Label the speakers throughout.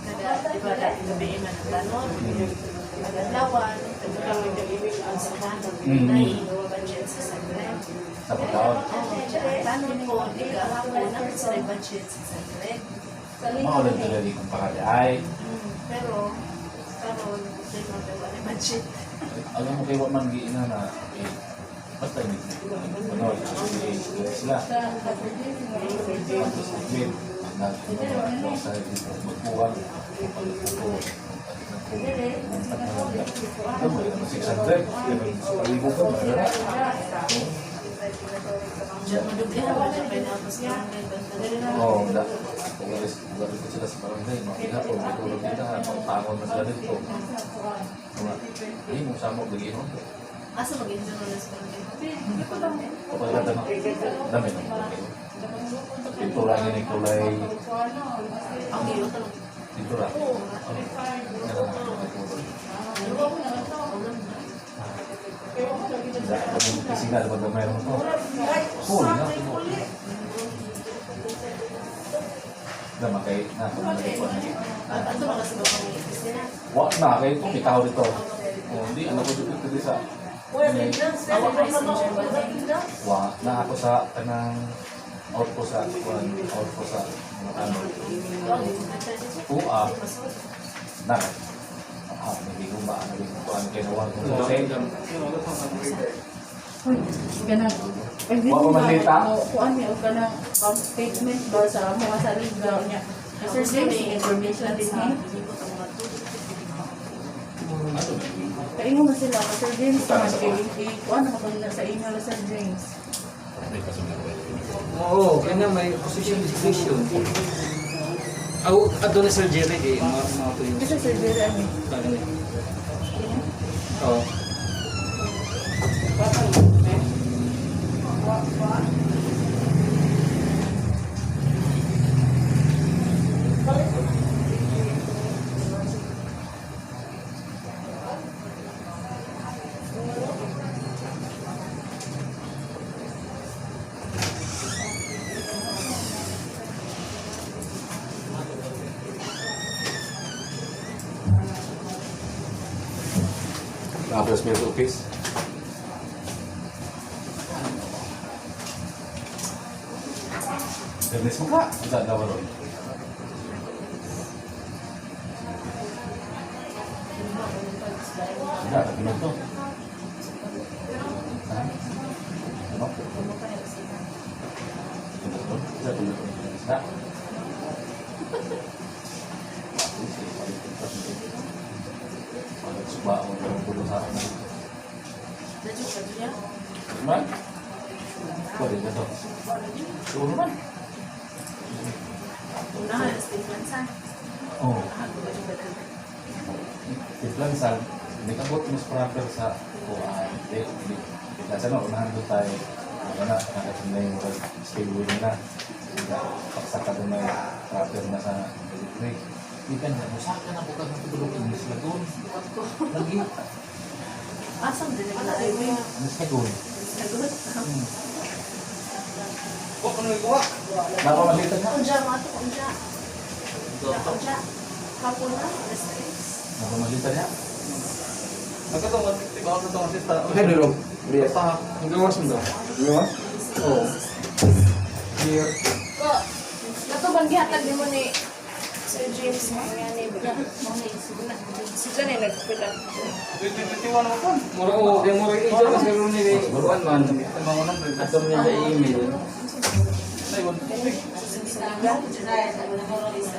Speaker 1: Kada, di ba, dati gabi man ang tanon. Nag-adlawan, ang sa nay budget 600.
Speaker 2: Sa pagkaon.
Speaker 1: Oh, tanon ko, di ka na sa budget 600.
Speaker 2: Mao lang talaga di kumpara di ay.
Speaker 1: Pero, karon, di mo daw na budget.
Speaker 2: Alam mo kay wa man giina na eh, basta hindi ano, eh, sila. Tapos admit, ang nag sa dito magkuha, pagkuko, ano mo, 600, sa palibo ka, meron.
Speaker 1: Diyan mo dubli ha, wala pa na mas barangay banda.
Speaker 2: Oo, da. Ugalis, ugalis sila sa barangay, makita ko, matulog nila, pagpangon na sila dito. Mga, eh, mo samok lagi nun.
Speaker 1: Asa mag-enjoy na sa barangay?
Speaker 2: Kapag dami, dami na mo. Pintura niya ni kulay,
Speaker 1: Ang iyo talaga.
Speaker 2: pintura.
Speaker 1: Oo.
Speaker 2: Kasi nga, pag mayroon ko. Huli na. Dama kay na kung
Speaker 1: Ato mga sa barangay Christina.
Speaker 2: Wa na kay kung ikaw dito. Oh, hindi ano ko dito dito sa
Speaker 1: Awa ka sa Germany.
Speaker 2: wa na ako sa kanang out ko sa kuan, out ko sa mga ano. Tua na. Ah, hindi ko ba ano ko kuan kay nawa ko sa
Speaker 3: Uy, ganang.
Speaker 2: Wa pa man lita?
Speaker 3: Kuan mi og kanang bank statement ba sa amo sa liga niya. Sir James, information din ni.
Speaker 2: Ano na?
Speaker 3: Kaingon man sila ka Sir James man kay kuan na man na sa inyo Sir James.
Speaker 2: May kasunod ko.
Speaker 4: Oo, kaya na may position description. Aw, ato na Sir Jerry eh, mga to yung
Speaker 3: Kasi Sir Jerry ani.
Speaker 4: Kaya niya. Oo.
Speaker 2: Tapos may office. Dennis mo ka? Ang dalawa ron. Hindi, tagalog to. Ha? Ano? Tagalog to? Isa tulog ko ng isda. Pag suba ako ng pulo sa akin.
Speaker 1: Medyo ka niya.
Speaker 2: Man? Pwede na to. Siguro man.
Speaker 1: Unahan, statement sa.
Speaker 2: Oo.
Speaker 1: Ah, medyo ka niya.
Speaker 2: Tiplansan, hindi ka bot mas proper sa kuan. Hindi, hindi. Tiplansan no, unahan doon tayo. Ano na, nakatunda yung murag stable na. Hindi, paksa ka doon may proper na sa delivery. Hindi ka na, musaka na bukas ng tulog English Lagoon. Lagi,
Speaker 1: Asam din na ay
Speaker 2: English Lagoon.
Speaker 1: Sagot.
Speaker 4: Wa ko na ikuha.
Speaker 2: Baka makita na.
Speaker 1: Unja mga to, unja. Unja. Hapon na, alas 3.
Speaker 2: Baka makita niya.
Speaker 4: Nagkatong tiba ko sa sista.
Speaker 5: Okay, dulu. Lihat.
Speaker 4: Pa, ang gawas mo daw.
Speaker 5: Gawas? Oh. Here.
Speaker 6: Ko, nato bang gihatag nimo ni Sir James mo nga ni si John ay nagpila.
Speaker 4: 2021 mo po. Mura ko, kaya mura yung agent kasi ron ni Kuan man. Ato niya sa email.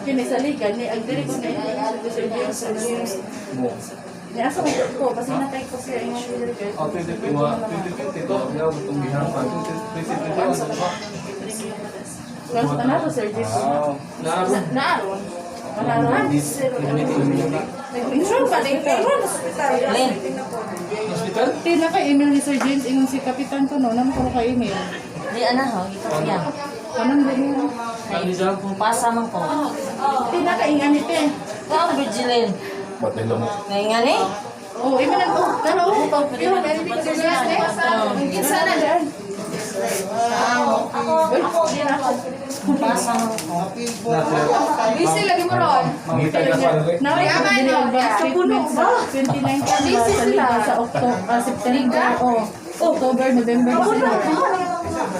Speaker 3: Kini sa liga ni ang dili ko na Sir James. Sir James.
Speaker 4: Mo.
Speaker 3: Ni asa ko ko kasi natay ko siya ingon dili kay.
Speaker 4: Oh, 2021, 2022. Yaw, itong gihapan. 2021.
Speaker 3: Kaso ano Sir James?
Speaker 4: Ah, naaron.
Speaker 3: Naaron. Naaron.
Speaker 6: Nag-insurance pa din kayo na hospital.
Speaker 4: Hospital. Hospital?
Speaker 3: Pila ka email ni Sir James ingon si Kapitan ko no, namo ko ka email.
Speaker 7: Di ana ho, ito siya.
Speaker 3: Anong ganyan?
Speaker 4: Ano siya?
Speaker 7: Kung pasa man ko.
Speaker 3: Pila ka ingan ni te.
Speaker 7: Ang Virgilin.
Speaker 2: Batay lang.
Speaker 7: Ngayon nga ni?
Speaker 3: Oh, imo nang oh, tara oh. Pero meron ko sa eh.
Speaker 6: Kinsa na?
Speaker 7: Ako, ako, din ako. Kung pasa man ko.
Speaker 6: Busy lagi mo ron.
Speaker 2: Mangita ka sa ano eh.
Speaker 3: Now, dili ang bank statement sa 2019 ba sa liga sa October, September, oh, October, November, December.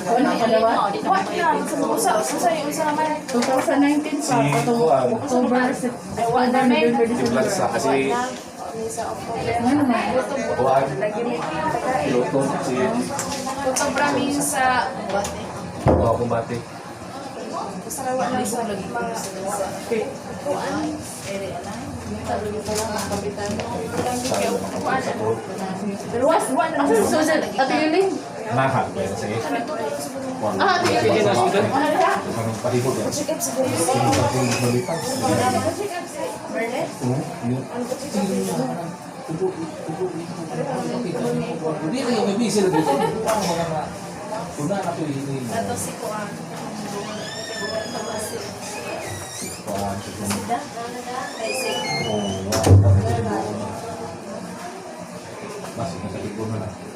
Speaker 3: O, ano kalawa?
Speaker 6: What na? Usa usa yung usa naman.
Speaker 3: 2019 pa,
Speaker 2: Si
Speaker 3: katong
Speaker 2: Juan.
Speaker 3: October, September, November,
Speaker 2: Si
Speaker 3: December.
Speaker 2: Vlog sa kasi
Speaker 6: Sa October.
Speaker 3: Ano naman?
Speaker 2: Kuan. Piloto si
Speaker 6: October mi sa
Speaker 2: Oh, kumbate.
Speaker 6: Basta kay wala sa mga
Speaker 2: Sa to.
Speaker 3: Pero was, asa sa social, Ate Yuling?
Speaker 2: Mahal ba yun? Sige.
Speaker 3: Ah, Ate Yuling.
Speaker 2: Anong palibot yan?
Speaker 4: Hindi na yung may busy na dito. Ang mga mga. Una na ito ini.
Speaker 1: Ato si Kuan. Kay si
Speaker 2: Mas nasa likod na lang.